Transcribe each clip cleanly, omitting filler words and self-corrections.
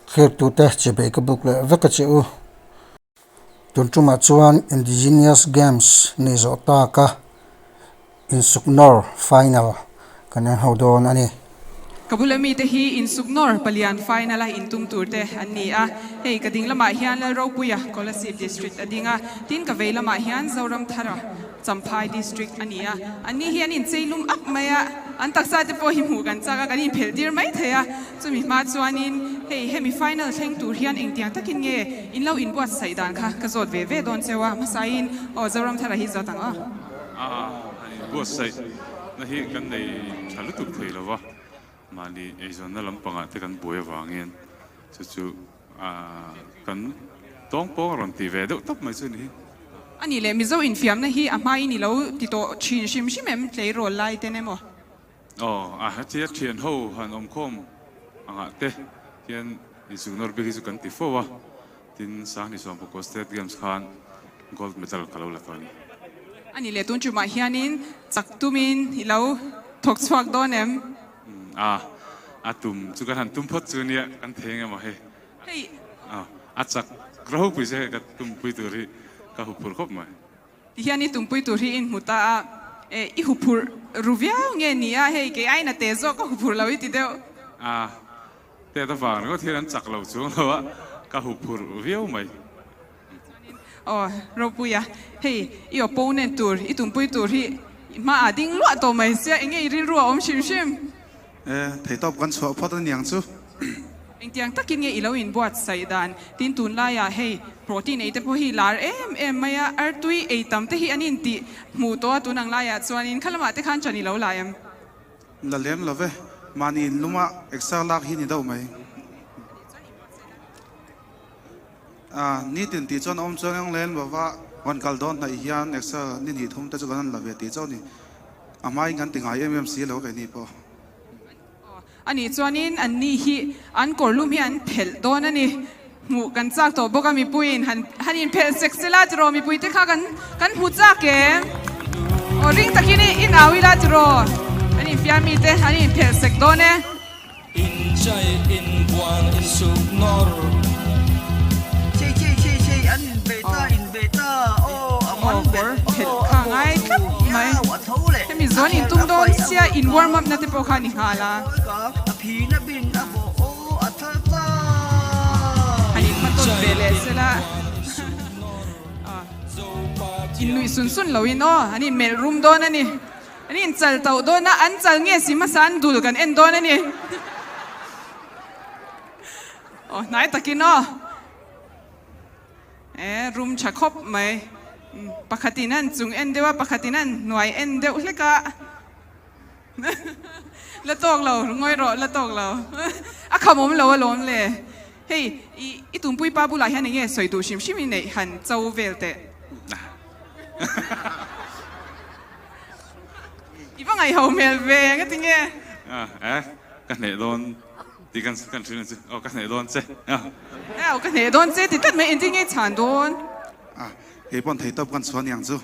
Thlirtute chibei ka buk leh vek a che u. Tun tumah chuan Indigenous Games nei zawh taka insuknawr final kan en ho dawn a ni. Ka bula mite hi insuknawr palian final a intum tur te an ni a. Hei ka ding lamah hian Lalropuia Kolasib District a ding a, tin ka vei lamah hian Zoramthara Champhai District a ni a, anni hi an inchei lum ak mai a, an taksa te pawh hi hmuh kan chak a, kan inphelh tir mai thei a, chumi hma chuanin hei hemi final thleng tur hian engtiang takin nge in lo inbuatsaih dan kha ka zawt ve ve dawn cheu a, hmasain aw Zoramthara hi zawt ang aw. A, an inbuatsaih na hi kan nei tha lutuk thei lo va, mahni eizawnna lampangah te kan buai avangin chu chu Kan tawng pawng a rawn ti ve deuh tawp mai chu ni hi. A nih leh Mizo infiamna hi a hmain i lo ti tawh thin hrim hrim em tleirawl lai ten emaw? Aw, a hetia thian ho han awmkhawm angah te hian insugnawr bik hi chu kan ti fo a, tin Sanghni Sawmpakua State Games khan Gold Medal ka lo la tawh a ni. A nih leh tun tumah hianin chak tumin i lo thawk chhuak dawn em? A, a tum chu kan han tum phawt chu nia, kan thei eng emaw hei. Hei. A, a chak ropui che hei ka tumpui tur hi ka huphurh khawp mai. Tihian i tumpui tur hi i inhmu ta a, e, i huphurh ru viau nge ni a, hei kei aiin a te zawk ka huphurh lo i ti deuh. A, tet avang ringawt hian an chak lo chuang lo a, ka huphurh viau mai. Chuanin aw Ropuia, hei i opponent tur, i tumpui tur hi i hmaah ding luah tawh mai sia, enge i rilru a awm hrim hrim? E, theitawp kan chhuah phawt a niang chu. Engtiang takin nge i lo inbuatsaih dan? Tin tunlaiah hei protein ei te pawh hi lar em em mai a, artui ei tam te hi an intih hmuh tawh a tun ang laiah chuanin khalamah te khan ṭan i lo la em? La lem lo ve, mahni inluma exer lak hi ni deuh mai. A, nitin tih chuan awm chuan eng lem lova rawn kal dawn hnaih hian exer ni hnih thum te chu kan han la ve tih chauh a ni. A hmain kan ti ngai em em si lo keini pawh. A nih chuanin anni hi an kawrlum hi an phelh dawn a ni. Hmuh kan chak tawh bawk a mipuiin han han inphelh sek sela tiraw mipuite kha kan kan hmu chak em? Aw ring takin i inau ila tiraw an infiam mite an inphelh sek dawn e. Inchai inbuan insuk nawr. Chei chei chei chei an inbei ta inbei ta aw a man bet aw a bawh chu iau a tho leh Hemi zawn in tum dawn sia in warm up na te pawh kha ni nghal a. A phina bin a bawh aw a thar ta. Han in hmatawn ve leh sela in nuih sun sun lo in aw an in melh rum dawn a ni. An inchal tauh dawn a, an chal nge si hmasa an dul kan en dawn a ni. Aw hnai takin aw. E rum tha khawp mai. Pakhatin an chung en deuh a, pakhatin an hnuai en deuh hlek a. La tawk lo, ngawi rawh, la tawk lo. A khamawm lo alawm le. Hei, i i tumpui pa bulah hian enge sawi duh hrim hrim i neih han cho vel teh. I va ngaihho hmel ve nga ti nge? A, e, ka hneh dawn tih kan kan hrilh ang chu. Aw, ka hneh dawn che. Aw, ka hneh dawn che ti tlat mai, engtin nge i chhan dawn? A, kei pawn theitawp kan chhuah niang chu.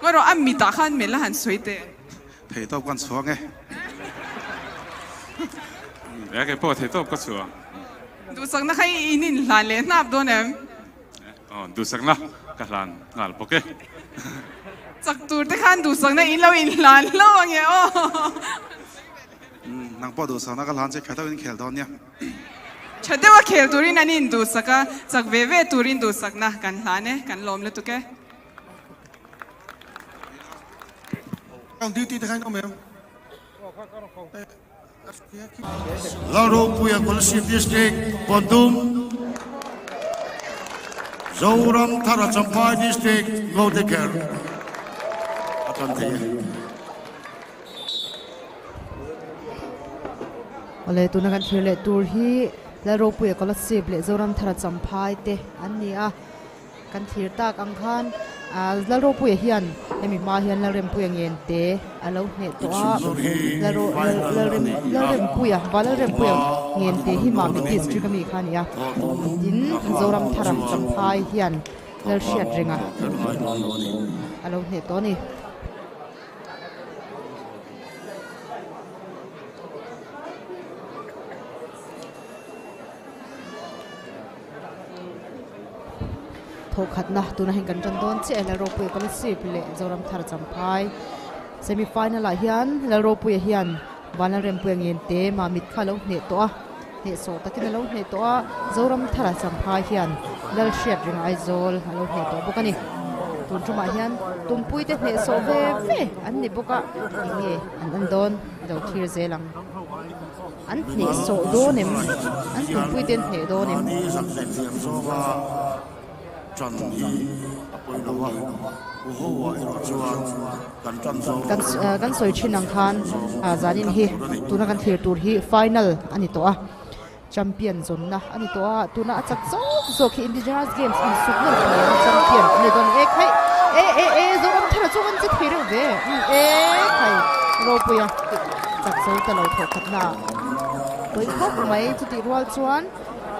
Ngawi rawh, a mitah khan melh a han sawi teh. Theitawp kan chhuang e. E, kei pawh theitawp ka chhuang. Duhsakna kha i in inhlan leh hnap dawn em? Aw, duhsakna ka hlan nghal bawk e. Chak tur te khan duhsakna in lo inhlan hlauh ang e aw. Nang pawh duhsakna ka hlan che kher deuhin khel dawn nia. Tha deuha khel turin an induhsak a, chak ve ve turin duhsakna kan hlan e, kan lawm lutuk e. Duty te kha in awm em? Lalropuia Kolasib District Kawndum, Zoram Thara Champhai District Ngoteker a tan thei e. Awle tuna kan thlir leh tur hi Lalropuia Kolasib leh Zoram Thara Champhai te an ni a. Kan thlir tak ang khan Lalropuia hian hemi hma hian Lalrempuia ngen te a lo hneh tawh a, Lalrempuia va Lalrempuia ngen te hi Mamit district ami kha a ni a, tin Zoramthara Champhai hian Lalhriatrenga a lo hneh tawh a ni. Thawhkhatna tuna hian kan tan dawn chiah e Lalropuia Kolasib leh Zoramthar Champhai semi final ah hian Lalropuia hian Vanlalrempuia Ngente Mamit kha a lo hneh tawh a, hnehsawh takin a lo hneh tawh a, Zoramthara Champhai hian Lalhriat ring Aizawl a lo hneh tawh bawk a ni. Tun tumah hian Tumpui te hnehsawh ve ve an ni bawk a, eng nge an en dawn i lo thlir zel ang. An hnehsawh dawn em? An tumpui te an hneh dawn em? Kan kan sawi thin ang khan zanin hi tuna kan thlir tur hi final a ni tawh a, champion zawnna a ni tawh a, tuna a chak zawk zawk hi Indigenous Games insuk nawr pawh champion a ni dawn e khai e e e Zoramthara chu an che thei reuh ve e khai Ropuia chak zo ta lo thawh khatna pawi khawp mai chutih rual chuan.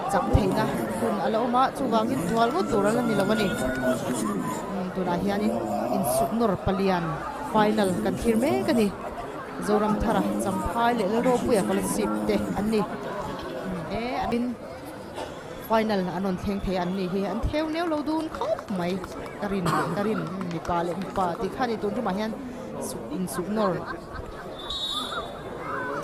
Chak theihna hun a la awm a, chuvangin tual ngawt tur a la ni lo a ni. Tunah hianin insuk nawr palian final kan thlir mek a ni. Zoramthara, Champhai leh Lalropuia Kolasib te an ni. E in final an rawn thleng thei an ni hi an theu neu lo dun khawp mai. Ka rin leh ka rin mipa leh mipa tih kha a ni tun tumah hian insuk nawr.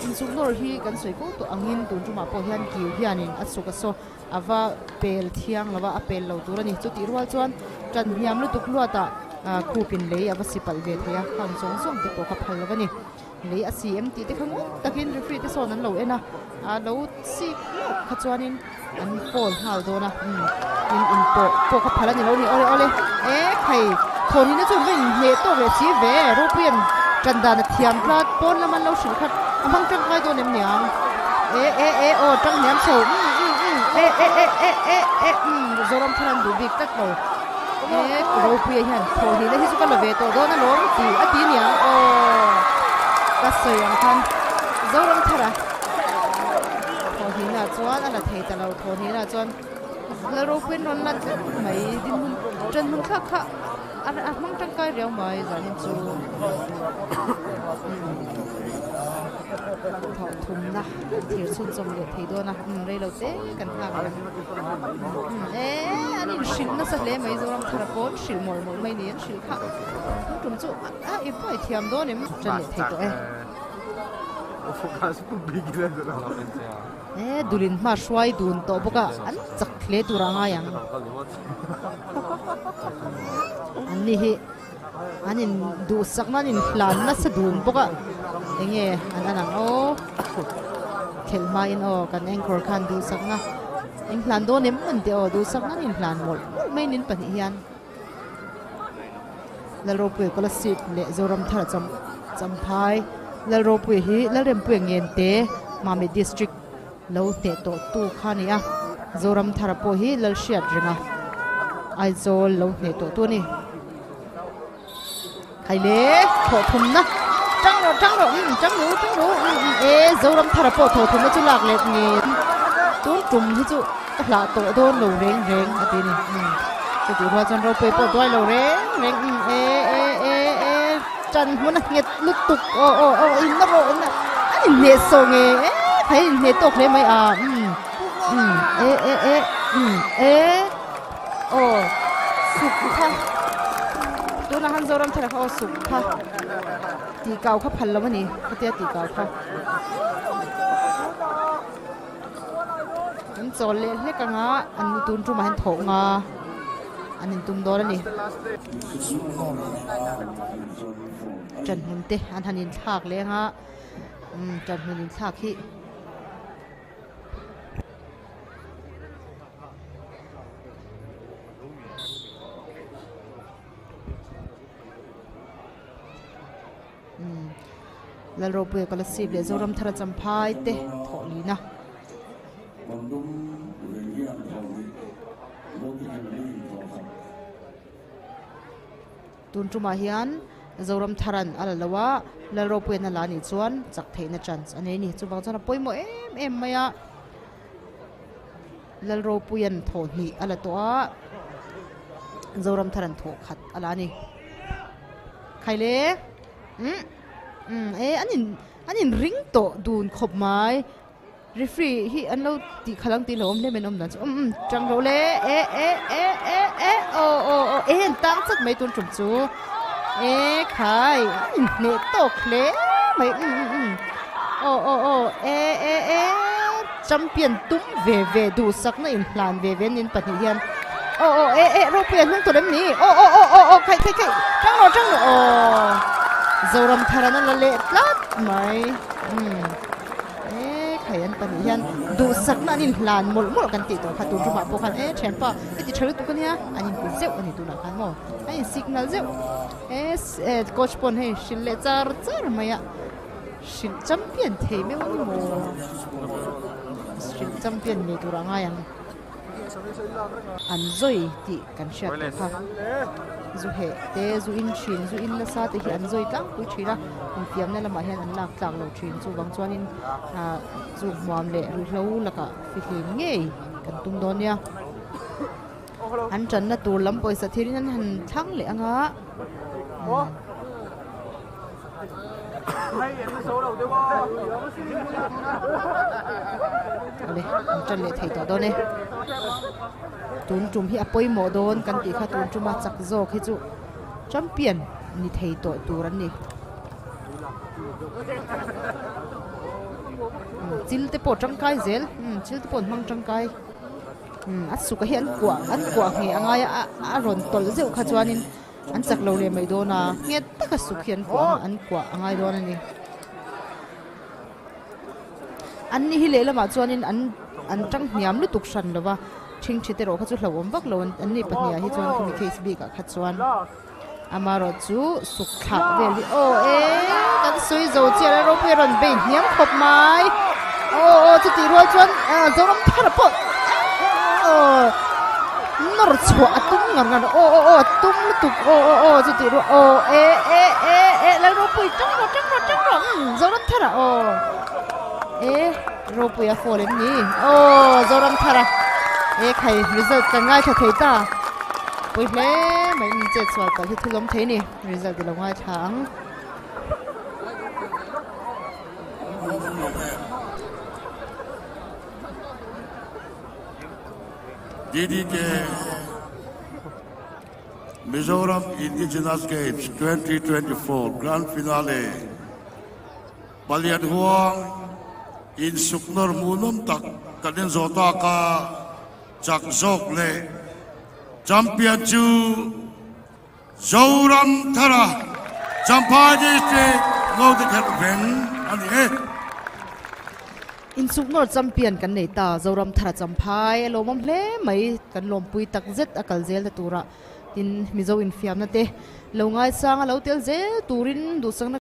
Insuk nawr hi kan sawi fo tawh angin tun tumah pawh hian kiu hianin a suk a saw a va pel thiang lo a, a pel lo tur a ni. Chutih rual chuan tan hniam lutuk luatah khupin lei a va si palh ve thei a, khang zawng zawng te pawh kha phal lo a ni. Lei a si em tih te kha ngun takin referee te sawn an lo en a, a lo sik hlauh kha chuanin an foul nghal dawn a, tin inpawh pawh kha phal a ni lo ni. Awle awle e khai thawhhlimna chu an va inhneh tawk leh si ve Ropuian tan dan a thiam tlat pawn lam an lo hrilh khat a hmang tangkai dawn em niang e e e aw tang hniam chho um um um e e e e e e um Zoram thar an duh bik tlat lo e Ropuia hian thawhhlimna hi chu ka la ve tawh dawn alawm tih a ti niang aw ka sawi ang khan Zoram thara. Thawhhnihna chuan a la thei ta lo, thawhhnihna chuan Lalropuiin rawn la tlat mai, dinhmun ṭan hmun thlak kha a hmang ṭangkai riau mai zanin chu thawh thumna kan thir chhunchawm leh thei dawn a, rei lo te kan nghak leh ang e an inhrilh nasa hle mai Zoramthara pawn hrilh mawlh mawlh mai ni an hrilh kha tun tum chu a i buai thiam dawn em ṭan leh thei tawh e. He dulin hma hruai dun tawh bawk a, an chak hle tur a ngai ang. An ni hi an in duhsakna an in hlan nasa dun bawk a, enge an an ang aw khelh hmain aw kan anchor khan duhsakna in hlan dawn em an tih aw duhsakna an in hlan mawlh mawlh mai nin pahnih hian. Lalropuia Kolasib leh Zoramthara Cham Champhai Lalropuia hi Lalrempuia Ngente Mamit District lo hneh tawh tu kha a ni a, Zoramthara pawh hi Lalhriat renga Aizawl lo hneh tawh tu a ni. Khaile thawhthumna tang rawh tang rawh umm tang ru tang ru umm umm e Zoramthara pawh thawhthumna chu lak let nge tun tum hi chu ka hlah tawh dawn lo reng reng a ti a ni umm chutih rual chuan ropui pawh duai lo reng reng umm e e e e tan hmun a nghet lutuk aw aw aw in rawh in an inhneh sawh nge e khai an inhneh tawk hle mai a umm umm e e e umm e. Aw suk kha tunah han Zoram thar kha aw suk kha tih kau kha phal lo a ni khatia tih kau kha an chawl leh hlek anga an tun tumah hian thawh nga an intum dawn a ni ṭan hmun te an han inthlak leh anga umm ṭan hmun inthlak hi. Lalropuia Kolasib leh Zoramthara Champhai te thawhlina. Tun tumah hian Zoramtharan a la lo a, Lalropuian a la anih chuan chak theihna chance a nei a ni. Chuvang chuan a pawimawh em em mai a. Lalropuian thawh hnih a la tawh a, Zoramtharan thawh khat a la a ni. Khaile umm umm e an in an in ring tawh dun khawp mai. Referee hi an lo tih khalh ang tih lo awm hle mai an awm dan chu umm umm tang rawh le e e e e e aw aw aw e an tang chat mai tun tum chu e khai an inhneh tawk hle mai umm umm umm aw aw aw e e e champion tum ve ve duhsakna inhlan ve ve an in pahnih hian aw aw e e ropui a hnung tawh lem ni aw aw aw aw aw khai khai khai tang rawh tang rawh aw Zoramthar an a la leh tlat mai umm. E khai an pahnih hian duhsakna an inhlan mawlh mawlh kan tih tawh kha tun tumah pawh khan e thianpa heti tha lutuk ania an inti zeuh a ni tunah khan maw a in signal zeuh e coach pawn hei hrilh leh char char mai a hrilh champion thei meuh a ni maw hrilh champion ngei turah a ngai ang. An zawi tih kan hriat tawh kha. Zu heh te, zu in thin, zu in nasa te hi an zawi tlangpui thin a, infiamna lamah hian an lak tlak lo thin. Chuvang chuanin ah zu hmuam leh ruihhlo lakah fihlim ngei kan tum dawn nia. An tanna tur lam pawisa thirin an han thlang leh ang a. Awle an tan leh thei tawh dawn e tun tum hi a pawimawh dawn kan tih kha tun tuma chak zawk hi chu champion ni thei tawh tur an ni chil te pawh tangkai zel chil te pawh an hmang tangkai a suk ah hi an kuah an kuah ngheh a ngai a a rawn tawlh zeuh kha chuanin. An chak lo leh mai dawn a, nghet taka suk hi an kuah ang a, an kuah a ngai dawn a ni. An ni hi lehlamah chuanin an an tang hniam lutuk hran lo va, ṭhingṭhi te erawh kha chu hlauhawm vak lo an ni pahnih ah hi chuan khami case bik ah kha chuan amaherawh chu suk thlah vel hi aw e kan sawi zo chiah a ropui a rawn bei hniam khawp mai aw aw chutih rual chuan Zoram thar pawh aw. Nawr chhuah a tum ngar ngar aw aw aw a tum lutuk aw aw aw chutih ruah aw e e e e Lalropui tang rawh tang rawh tang rawh umm Zoramthara aw e Ropui a fall em ni aw Zoramthara e khai result kan ngaithla thei ta pawi hle mai in chet chhuah palh hi thil awm thei ni result i lo ngaithla ang. DDK Mizoram Indigenous Games 2024 Grand Finale Palian Huang insuk nawr hmuhnawm tak kan en zawh tak a, chak zawk leh champion chu Zoramthara Champhai District Ngautikherh Veng a ni e. Insuknawr champion kan nei ta, Zoramthara Champhai a lawmawm hle mai, kan lawmpui tak zet a kal zel ta turah tin Mizo infiamna te lo ngaisang a lo tel zel turin duhsakna.